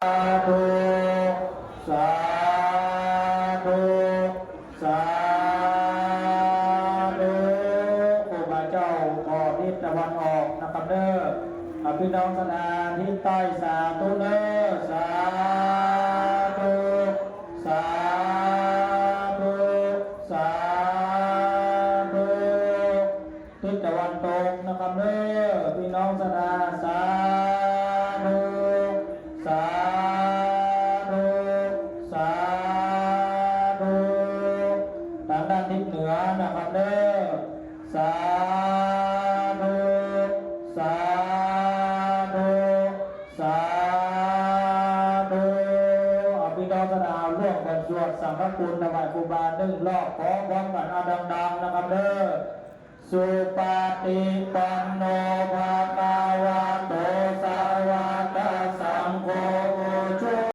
ທຸ ສາທຸ ສາທຸ ຄູບາເຈົ້າກໍທິດຕາເວັນອອກນະຄັບເດີ. ອາ ພີ່ນ້ອງສະດາທິດໃຕ້ ສາທຸເດີ ສາທຸ ສາທຸ ສາທຸ. ທິດຕາເວັນຕົກນະຄັບເດີ ພີ່ນ້ອງສະດາ ສາທຸ ສາທຸ ສາທຸ. ທາງດ້ານທິດເໜືອນະຄັບເດີ ສາທຸ ສາທຸ ສາທຸ. ເອົາ ພີ່ນ້ອງສະດາ ເອົາ ຮ່ວມກັນສວດສັງຄະຄຸນຖວາຍຄູບາໜຶ່ງຮອບ ພ້ອມໆກັນ ເອົາ ດັງໆນະຄັບເດີ ສຸປະຕິປັນໂນ ພະຄະວະໂຕ ສາ